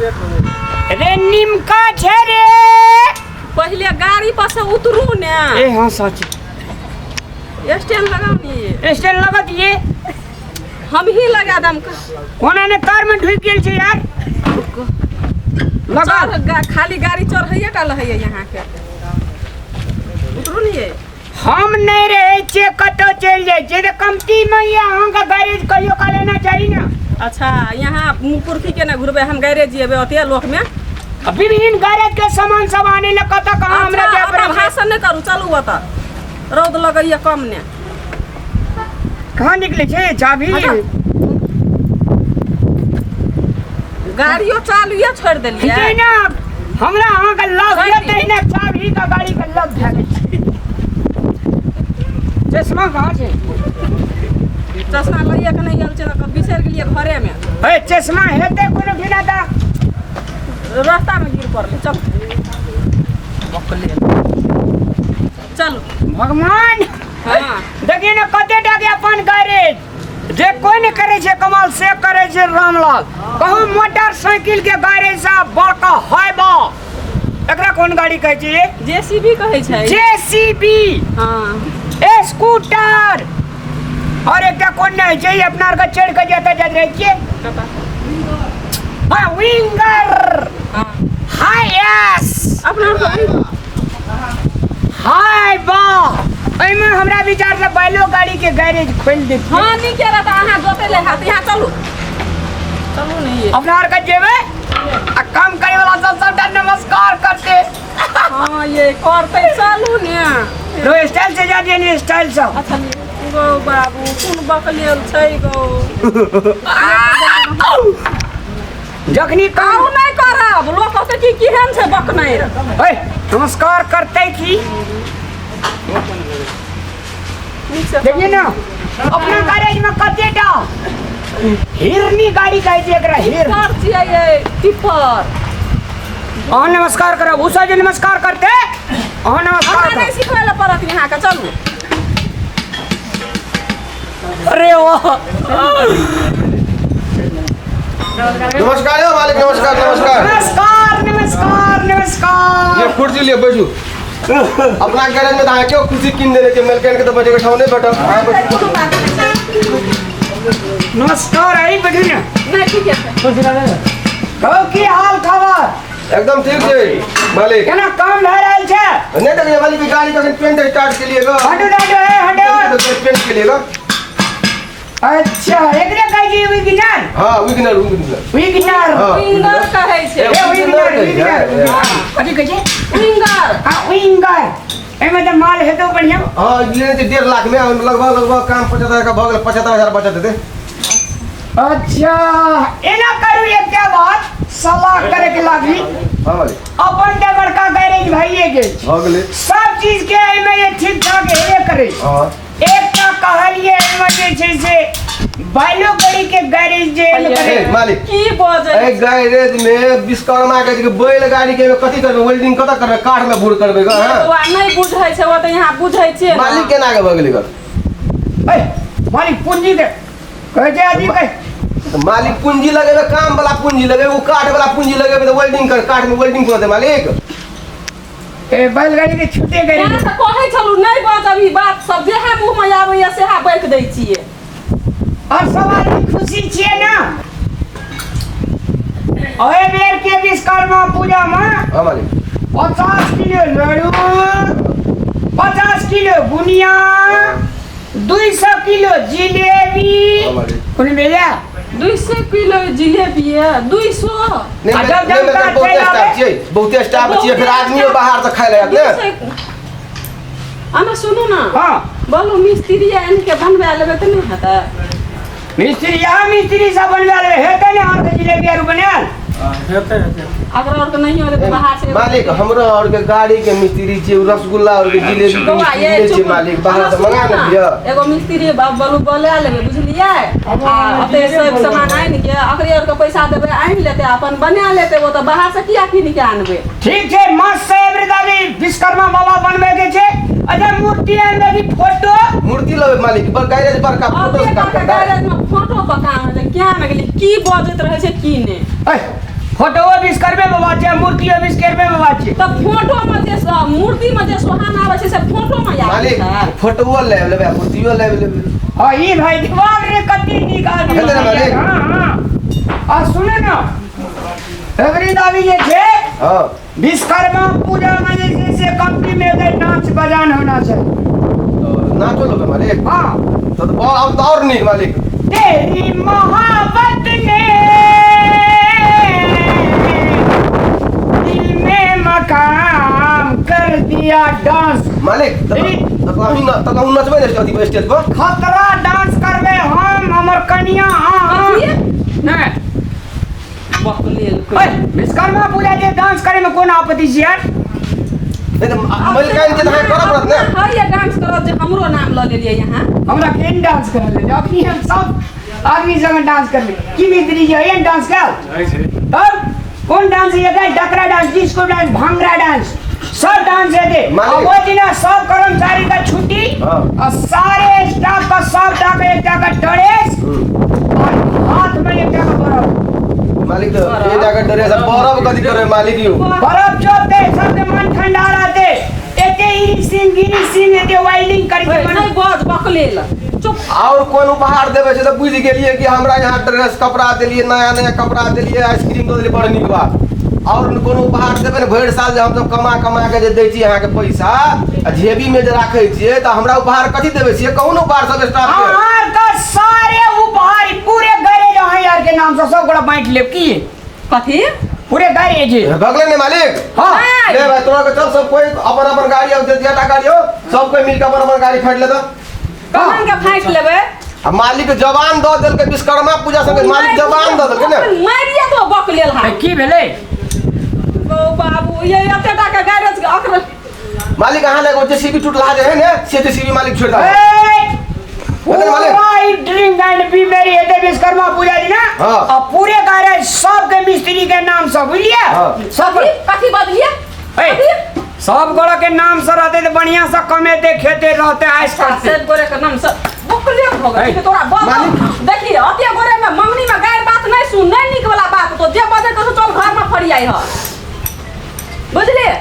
रे निमका छै रे। पहिले गाड़ी पर से उतरू ने। ए हाँ सच। स्टैंड लगाउ नी। स्टैंड लगा दिए। हम ही लगा दम। कोना ने तार में ढुक गेल छै यार। लगा। खाली गाड़ी चढ़ैये टा लहैये यहाँ के। उतरू नी ये। हम नहीं रहे छियै, कतौ चलि जाइ छियै तऽ कमती में ये अहाँके गैरेज कहियो का लेना चाही ना। अच्छा यहाँ पुरखी के ना घुरबै, हम गैरेज जेबै ओते लोक में। विभिन्न गैरेज के सामान सब आने लए कतऽ कहाँ हमरा जाय पड़ै छै। भाषण नहि करू, चलू ओतऽ रौद लगैया कम ने। कहाँ निकलै छै चाभी? गाड़ियो चालुए छोड़ि देलियै। तहिना हमरा अहाँके लग यऽ, तहिना चाभी के गाड़ी के लग भए गेल। चश्मा कहाँ छै? चश्मा लइए के नहि गेल छै तऽ बिसरि गेलियै घरे में। हे चश्मा हेतै कोनो बिना तऽ रास्ता में गिर पड़लै। चल चलू। भगवान हाँ देखिए ने कते टा के अपन गैरेज जे कोई नहीं करे छे कमाल से करे छे रामलाल। कहू मोटरसाइकिल के गैरेज से बड़का हाइवा, एकरा कोन गाड़ी कहै छै? जेसीबी कहै छै। जेसीबी। हाँ। स्कूटर। और एकटा कोन नहि छै अपना आर के चढ़ि के जतऽ जाइत रहै छियै? हाँ विंगर। हाँ। हाई एस। अपना आर के हाय वाह, एहिमे हमरा विचार से बैलो गाड़ी के गैरेज खोलि देतियै। हाँ नीक रहत अहाँ जोतै ले हाथ। यहाँ चलू चलू नहीं। अपना आर के जेबै आ काम करे वाला सब सबटा नमस्कार करते। हाँ ये करते, चलू ने। रो स्टाइल से जा दिए ने स्टाइल से। अच्छा गो बाबू कोन बकलेल छै गो। जखनी काम आउ नहीं करब, लोक कहते कि केहन छै बकनाइ। ए नमस्कार करते की देखिए ना अपना गैरेज में कते टा हिरनी गाड़ी कहै छै एकरा हिर। टिप्पर छियै ये टिप्पर। अहाँ नमस्कार करब, ओ सब जे नमस्कार करते अहाँ नमस्कार हमरा नहीं करब। सिखबै लए पड़त यहाँ के, चलू। अरे वाह। नमस्कार हो मालिक, नमस्कार नमस्कार। नमस्कार नमस्कार नमस्कार। ये कुर्सी लिए बैठू। अपना गैरेज में तो अहाँ क्यों कुर्सी किन देने के मेलकैन के तो बजे के ठाव नहीं बैठो। हाँ, बैठू। नमस्कार, आई बैठू ना। नहीं ठीक है। कहू की हाल खबर? एकदम ठीक छै मालिक। केना काम भए रहल छै? नहीं देखिए मालिक की गाड़ी कखन पेंट स्टार्ट के लिए गो। हटू हटू ए हटू। पेंट के लिए गो। अच्छा एकरे कहै छै विघ्नर। हाँ विघ्नर विघ्नर विघ्नर। हाँ। विंगर कहै छै। ए विघ्नर विघ्नर कथी कहै छै? विंगर। हाँ विंगर। एहिमे तऽ माल हेतौ बढ़िया। हाँ लेने छै 1.5 लाख में, लगभग लगभग काम 75,000 का भऽ गेल, 75,000 बचत हेतै। अच्छा एना करू एकटा बात सलाह करे के लागी। हाँ मालिक। अपन तऽ बड़का गैरेज भइए गेल छै। भऽ गेलै। सब चीज के एहिमे जे ठीक ठाक हेबे करै छै। हाँ। एकटा कहलियै एहिमे जे छै से बैलो गाड़ी के गैरेज जे एहिमे ए, करे। मालिक की बजै ए गैरेज में विश्वकर्मा के जे बैल गाड़ी के कथी करबै, वेल्डिंग कतऽ करबै, काठ में भूर करबै ग। हाँ बौआ नहीं बुझै छै, ओ तऽ यहाँ बुझै छियै ने। मालिक केना के भऽ गेलै ग? ए मालिक पूंजी के कहै छै अजी के तऽ मालिक पूंजी लगेबै, काम वाला पूंजी लगेबै, ओ काठ वाला पूंजी लगेबै तऽ वेल्डिंग कर, काठ में वेल्डिंग कर दे मालिक। ए बैलगाड़ी के छूटे गई। तें से कहै छलहुँ नहि बाजब ई बात सब, जेहे मुँह में आबैया सेहे बकि दै छियै। और सब आदमी खुशी छियै ना? ओहे बेर के विश्वकर्मा पूजा में हाँ मालिक। 50 किलो लड्डू, 50 किलो बुनिया, 200 किलो जिलेबी। हाँ मालिक। कोन भेजा? 200 किलो जिलेबी है, 200। नहीं आ जब नहीं जब मतलब काज बहुते चलि स्टाफ आबै। छियै, बहुते स्टाफ छियै, फिर आदमियो बाहर से खाय लए आयत ने। अना सुनू ना। हाँ। बोलू मिस्त्री आनि के बनवा लेबै तऽ नहि हेतै? मिस्त्री यहाँ मिस्त्री सब बनवा लेबै हेतै ने अहाँके जिलेबी आर बनायल? हेतै हेतै। अगर और के नहीं होते तो बाहर से। मालिक हमरो और के गाड़ी के मिस्त्री छियै, उ रसगुल्ला और के जिलेबी के बौआ मिस्त्री ये नहि छियै चुप। मालिक, बाहर अहाँ से सुनू मंगा ने ना, लिअ। एगो मिस्त्री बोलू बोला लेबै बुझलियै, आ ओते सब सामान आनि के अकरे और के पैसा देबै, आनि लेतै अपन बना लेतै, ओ तऽ बाहर से किया कीन के आनबै? ठीक छै, मस्त से एबरी दादी विश्वकर्मा बाबा बनबै के छै। अच्छा मूर्ति आनबै की फोटो? मूर्ति लेबै मालिक, बड़ गैरेज बड़का फोटो से काम करतै। गैरेज में फोटो पर काम हेतै, किया ने गेली की बजैत रहै छै की नहि। ए फोटो विश्वकर्मे बाबा छै, मूर्तियो विश्वकर्मे बाबा छै। तऽ फोटो में जे मूर्ति में जे सोहान आबै छै से फोटो में आबै मालिक छै। फोटोओ ले लेबै, मूर्तियो ले लेबै। हाँ, ई भाई बाप रे, कते नीक आदमी हेतै ने मालिक? हाँ हाँ, आ सुने ना, एवरी दावी जे छै, हाँ। विश्वकर्मा पूजा में जे छै से कंपनी में एगो नाच बजान होना छै। नाचो लोग मालिक? हाँ। तो अब तो और नीक मालिक। तेरी मोहब्बत ने दिल में मकाम कर दिया डांस। मालिक, तो अहीं न तो अहूँ नचबै ने अथी स्टेज पर? खतरा डांस करबे हम, हमर कनिया। हाँ हाँ। कथी? नहीं। बकलेल। ओए, विश्वकर्मा पूजा जे डांस करे में कोन आपत्ति छै यार? नहीं तो मलिकाइन के तऽ अहाँके करऽ पड़त ने। हर ये डांस करत जे हमरो नाम लऽ लेलियै यहाँ। हमरा केहन डांस कर ले, अखनी हम सब आदमी संग डांस कर ले की मिस्त्री जी एहन डांस कर तब कोन डांस ये गए, Dakra dance, disco dance, bhangra dance, सब डांस है दे। मालिक। अब वो दिन सब कर्मचारी का छुट्टी हाँ। और सारे स्टाफ का सब टाका एक टाका ड्रेस और हाथ में एक टाका बर्फ। मालिक, तो ये जाकर डरे से बरफ कथी करे मालिक यौ? बर्फ चोपते सबके मन ठंडा रहते, एते गिरी सिंह गिरी सिंह एते वाइलिंग करके मन नहि बज बकलेल, चुप। और कोन उपहार देबै छै तऽ बुझि गेलियै कि हमरा यहाँ ड्रेस कपड़ा देलियै, नया नया कपड़ा देलियै, आइसक्रीम दऽ देलियै, बड़ नीक बात। और कोनो उपहार देबै ने? भरि साल जे हमसब कमा कमा के जे दै छी अहाँके पैसा आ जेबी में जे राखै छियै, तऽ हमरा उपहार कथी देबै छियै? कहू ने उपहार सब स्टाफ के। अहाँ का सारे उपहार पूरे गैरेज अहाँ यार के नाम से सब गोड़ा बांट लेब की। कथी? पूरे गैरेज। भगलै ने मालिक? हाँ। ले भाई, तोरा के चल, सब कोई अपन अपन गाड़ी आउ, जे जेटा गाड़ी हो, सब कोई मिलके अपन अपन गाड़ी फाटि लेतऽ। कखन के फाटि लेबै? आ मालिक जवान दऽ देलकै, विश्वकर्मा पूजा सबके मालिक जवान दऽ देलकै ने। मारिए तो बकलेल हा। की भेलै? ओ बाबू, ये एते टा के गैरेज के अखन मालिक, अहाँ लग जेसीबी टूटला जे है ने, से जेसीबी मालिक छोड़ि दऽ। ए, हेतै मालिक? पूरा ई ड्रिंक एंड बी मेरी हेतै विश्वकर्मा पूजा दिन। हाँ। आ पूरे गैरेज सबके मिस्त्री के नाम से, बुझलियै? हाँ। सब कथी कथी बजलिए? ए, कथी? सब गोड़ा के नाम से रहते तो बढ़िया से कमेते खेते रहते ऐश करते। सब गोरे के नाम से बकले भऽ गेल तोरा बक। देखी, अते गोरे में मंगनी में गारि बात नहीं सुन, नहीं नीक वाला बात तो जे बजे तो चल घर में फरियाई ह, बुझलिए?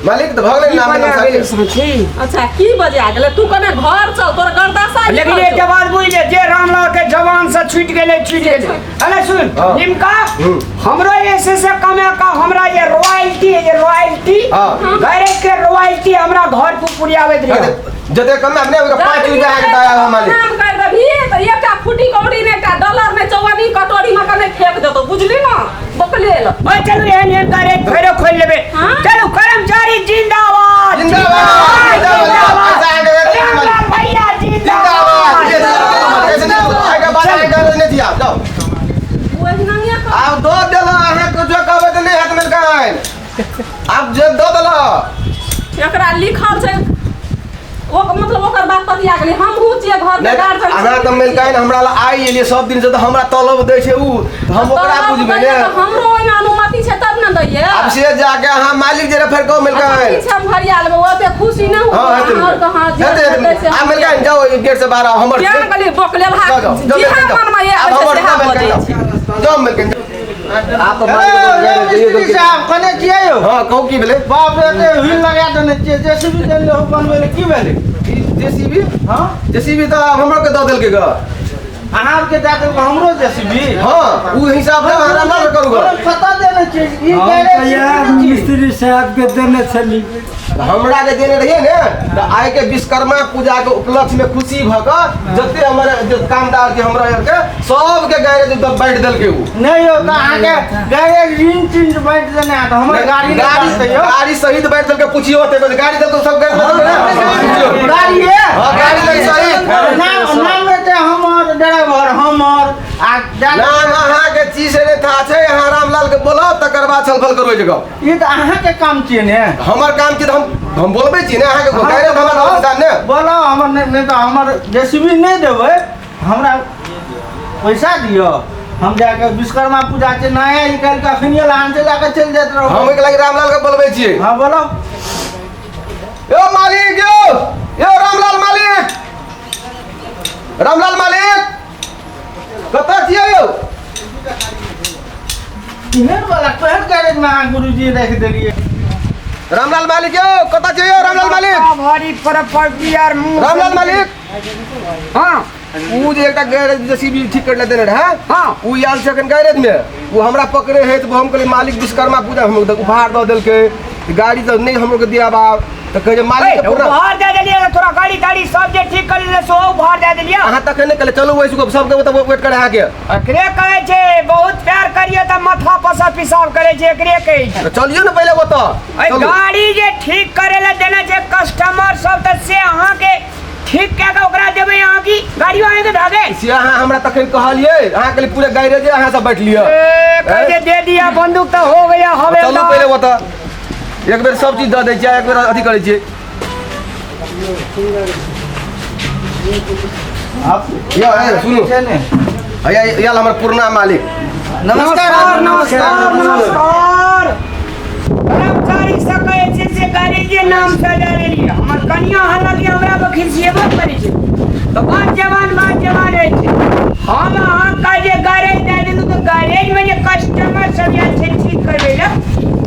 मालिक, तऽ भऽ गेलै नाम नाम सबके। अच्छा, की बजे आ गेलै? तू कने घर चल, तोर गर्दासा लेकिन एक बात बुझ ले, जे रामलाल के जवान से छूट गेलै, छूट गेलै। अरे सुन। हाँ। निमका। हम्म। हमरो ऐसे से कमे का हमरा ये रॉयल्टी है, ये रॉयल्टी हाँ। गैरेज के रॉयल्टी हमरा घर पर पुरियाबैत रहे। जते कमे अपने 5 रुपया अहाँके दया है मालिक। नाम कर देबही तऽ एकटा फुटी कौड़ी ने, एकटा डॉलर ने, चौवनी कटोरी में कने फेंक देतौ, बुझली ना बकलेल? ओए चलू, एहन एहन गैरेज फेरो खोलि लेबै। हाँ? चलू, कर्मचारी जिंदाबाद! जिंदाबाद, जिंदाबाद! पैसा अहाँके दे देबै, मालिक। रामलाल भैया जिंदाबाद! जिंदाबाद! ऐसे नहीं, आगे बात आगे गलत नहीं दिया, जाओ। ओहिनांगे कर। आब दऽ देलऽ, अहाँके जो कहबै तऽ नहि हैत मलिकाइन, आब जे दऽ देलऽ। एकरा लिखल छै ओ, मतलब ओकर बात पतिया गेलै, हमहूँ छियै घर के नहि गार्जियन। अहाँ तऽ मलिकाइन हमरा लए आइ एलियै सब दिन से, तऽ हमरा तलब दै छै उ, तऽ हम ओकरा बुझबै ने। हमरो ओहिमे अनुमति छै तब ने दैये। आब से जाके अहाँ मालिक जे फेर कहू अच्छा, मलिकाइन। ठीक छै, हम फरिया लेबै, ओते खुशी नहि हाँ, हुआ। हेतै। और कहाँ जे हेतै, हेतै हेतै। से। आब मलिकाइन जाउ, ई गेट से बाहर आउ, हमर केहन कहलियै बकलेल हा। जाउ, जाउ, जाउ, जेहा मलिकाइन, जाउ। मनमे आब आबै छै हमर सेहा जाउ, बजै मलिकाइन, छै। जाउ। जाउ मलिकाइन, जाउ। आब तऽ मालिक मिस्त्री साहब, कने छियै यौ? हाँ, कहू, की भेलै? बाप रे, एते व्हील लगा देने छियै, जेसीबी देने हो बनबै लए, की भेलै? जेसीबी? हाँ। जेसीबी तऽ हमरो के दऽ देलकै ग। अहाँके दए देलकै हमरो जेसीबी? हाँ, उ हिसाब से अहाँ ना करू ग। कतऽ देने छियै ई हम गैरेज? तऽ इएह मिस्त्री साहबके देने छली। हमरा जे देने रहियै ने, तऽ आइ के विश्वकर्मा पूजा के उपलक्ष्य में खुशी भऽ कऽ जते हमर जे कामदार छै हमरा आरके, सबके गैरेज बांटि देलकै उ। नहि यौ, तऽ अहाँके गैरेज रिंच टिंच बाँटि देने हैत, हमर गाड़ी नहि गाड़ी बाँटतै यौ। गाड़ी सहित बांटि देलकै, पुछियो ओते गाड़ी देलकै सब गैरेज में देलकै ने, पुछियो। गाड़ी है? हाँ, गाड़ी लगे सहित। नाम नाम हेतै हमर, ड्राइवर हमर आ नाम अहाँके चीज से नहि था छै, अहाँ रामलाल के बोलाउ, तकर बाद छलफल करबै जगह। ई तऽ अहाँके काम छियै ने। हमर काम छी तऽ हम बोलबै छी ने अहाँके, गैरेज हमर नाम ने। बोलाउ हमर, नहि नहि तऽ हमर जेसीबी नहि देबै, हमरा पैसा दिअ, हम जाके विश्वकर्मा पूजा छै, नया निकालि कऽ अखनिए लहान से जाके चलि जाइत रहू। हम ओहिके लागि रामलाल के बोलबै छियै। हँ, बोलाउ। यो मालिक, यो यो रामलाल मालिक, रामलाल मालिक, कतऽ छियै यौ? केहन वाला केहन गैरेज में अहाँ गुरुजी राखि देलियै? रामलाल मालिक यौ, कतऽ छियै यौ रामलाल मालिक? भारी प्रॉपर्टी आर मुँह। रामलाल मालिक। हाँ। उ जे एकटा गैरेज जेसीबी ठीक कर देने रहे। हाँ। उ आयल छै अखन गैरेज में, उ हमरा पकड़े है, तऽ हम कहलियै मालिक विश्वकर्मा पूजा हम उपहार दऽ देलकै, गाड़ी तऽ नहि हमरो के दियाब आब, तऽ कहै छै मालिक के पूरा उपहार दे देलियै तऽ तोरा गाड़ी ताड़ी सब जे ठीक कर लेले सो उपहार दे देलियै। अहाँ तखन नहि कहलियै चलू ओहि सबके ओतऽ वेट करे अहाँके। एकरे कहै छै बहुत प्यार करियो तऽ माथा पर से पिसाब करै छै, एकरे कहै छै। तऽ चलियौ ने पहिले ओतऽ। अइ चलू। गाड़ी जे ठीक करे लए देने छै कस्टमर सब, तऽ से अहाँके ठीक कए कऽ ओकरा देबै अहाँ की गाड़ियो अहाँके भए गेल? से अहाँ हमरा तखन कहलियै, अहाँ कहलियै पूरे गैरेजे अहाँ सब बैठ लिअ। ए, कहै छै दे दिया बंदूक तऽ हो गया हवे। चलू पहिले ओतऽ, एक बेर सब चीज दऽ दै छियै, एक बेर अथी करै छियै। यौ ए सुनू। छै ने। हैया आयल हमर पुरना मालिक। नमस्कार। नमस्कार नमस्कार। कर्मचारी सब कहै छै से गाड़ी जे नाम से दे देलियै, हमर कनिया हालांकि हमरा पर खिसिएबो करै छै, तऽ बात जवान बात जवान अछि। हम अहाँके जे गैरेज दए देलहुँ तऽ गैरेजमे जे कस्टमर सब आयल छै ठीक करबै लए,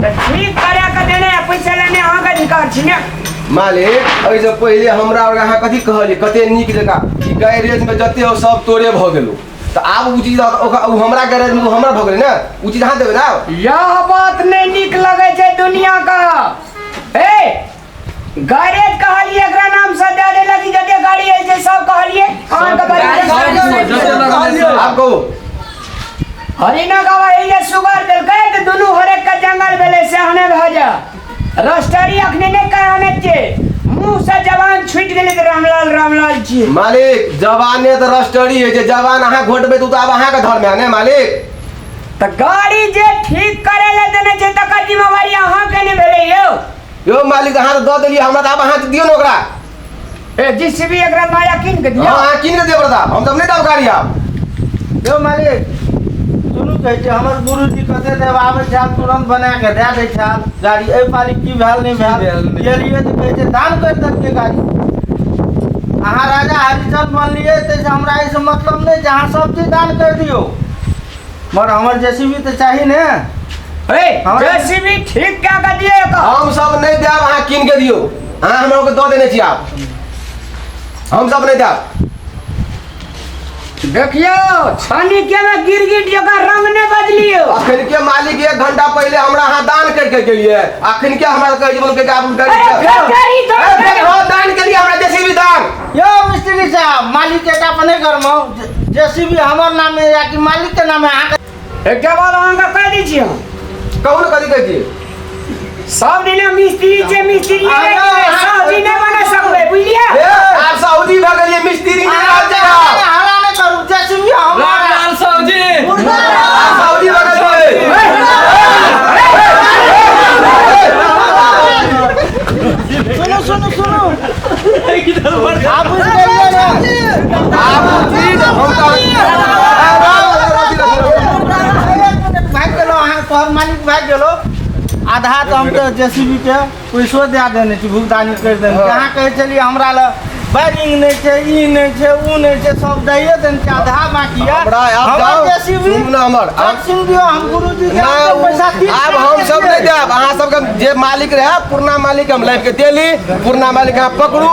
तऽ ठीक करा कऽ देने आ पैसा लेने अहाँके अधिकार छै ने? मालिक, एहिसँ पहिले हमरा आओर अहाँ कथी कहलियै कते नीक जकाँ कि गैरेजमे जते हो सब तोरे भऽ गेलौ, तऽ आब ओ चीज ओ हमरा गैरेजमे ओ हमरा भऽ गेलै ने, ओ चीज अहाँ देबै ने आब? यह बात नहि नीक लगै छै दुनिया का। ए गैरेज कहलियै एकरा नाम से दए देलक, ई जते गाड़ी अछि से सब कहलियै अहाँके गाड़ी। आब कहू। हरिना गवा ई जे सुगर देलकै तऽ दुनू हरेक के जंगल भेलै, से हने भऽ जा रस्टरी अखने नहि कहने छियै, मुँह से जवान छूटि गेलै तऽ रामलाल रामलाल छियै। मालिक, जवाने तऽ रस्टरी होइ छै, जवान अहाँ घोटबै तऽ ओ तऽ आब अहाँके धर्म है ने मालिक। तऽ गाड़ी जे ठीक करै लए देने छै तकर जिम्मेवारी अहाँके नहि भेलै यौ। यौ मालिक, अहाँ तऽ दऽ देलियै हमरा, तऽ आब अहाँ दियौ ने ओकरा। ए जीसीबी एकरा नया कीन के दियौ। हँ, अहाँ कीन के दियौ प्रताप, हम तऽ नहि देब गाड़ी आब। यौ मालिक सुनू, कहै छै हमर गुरुजी कते देब आबै छाल तुरन्त बना के दए दै छाल गाड़ी, एहि पाली की भेल नहि भेल गेलियै तऽ कहै छै दान करि देलकै गाड़ी। अहाँ राजा हरिचंद बनलियै ताहिसँ हमरा एहिसँ मतलब नहि छै, अहाँ सब चीज दान करि दियौ, मगर हमर जेसीबी तऽ चाही ने। ए जेसीबी ठीक कए के दियौ एकर। हम सब नहि देब, अहाँ कीन के दियौ, अहाँ हमरा के दऽ देने छी, आब हम सब नहि देब। देखियौ छानी के में गिरगिट जकाँ रंग नहि बदलियौ। अखन के मालिक एक घंटा पहिले हमरा अहाँ दान करके गेलियै, अखन के हमरा कहै छै बोलकै आब गाड़ी अरे के- फेर गाड़ी दान ए, फेर हँ, दान केलियै हमरा जेसीबी दान। यौ मिस्त्री साहब, मालिक के पर नहि करमौ, जेसीबी हमर नामे या कि मालिक के नामे अहाँके? एकटा बात अहाँके कहि दै छी हम। कहू ने कथी कहै छियै? सब दिना मिस्त्री छै मिस्त्री साहूजी नहि बना सकबै, बुझलियै? ए, आब साहूजी भऽ गेलियै, मिस्त्री नहि रहल छै आब। हल्ला नहि करू, जेसीबी हमर। रामलाल साहूजी। आब साहूजी भऽ गेलियै। सुनू सुनू सुनू, आब बुझि गेलियै ने? आब ओ चीज हम तऽ एक मिनट, भागि गेलहुँ अहाँ तोहर मालिक भागि गेलहुँ आधा, तऽ हम तऽ जेसीबी के पैसो दए देने छी, भुगतानी करि देने छी। अहाँ कहै छलियै हमरा लग बैरिंग नहि छै, ई नहि छै, ओ नहि छै, सब दैए देने छै, आधा बाकी यऽ। हमरा आब हमर जाउ, जेसीबी सुनू ने हमर, आब- सिंह दियौ, हम गुरुजी के ना, पैसा तीन आब हम सब नहि देब अहाँ सबके। जे मालिक रहे पुरना मालिक हम लाबि के देली, पुरना मालिक अहाँ पकड़ू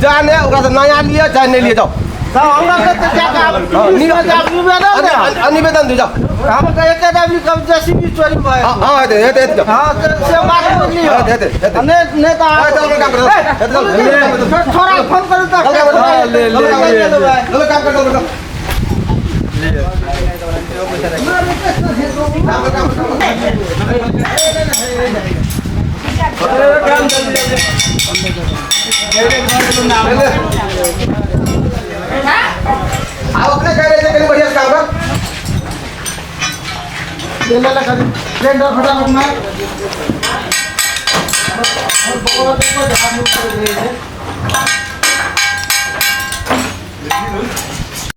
जाने, ओकरा से नया लिअ चाहे नहि लिअ, जाउ। तऽ हमरा के तऽ जाके आब पुलिसमे जाके निवेदन देब। निवेदन दियौ, जाउ। हम तऽ एके दाबी कब जेसीबी चोरी भऽ हँ हँ, हेतै हेतै हेतै, जाउ। हँ, तऽ से बात बुझलियै। हेतै हेतै हेतै। नहि नहि तऽ हँ, चल, काम करू, ए, चल, चल, छोड़ा फोन करू तऽ चल, काम करू, ले, ले, ले, ले। चल, काम करू, चल, काम। काम करू, काम करू। ले, ले। आब अपने कह रहे थे कहीं बढ़िया से काम कर। ले ले ले, टेंडर फटाफट मार।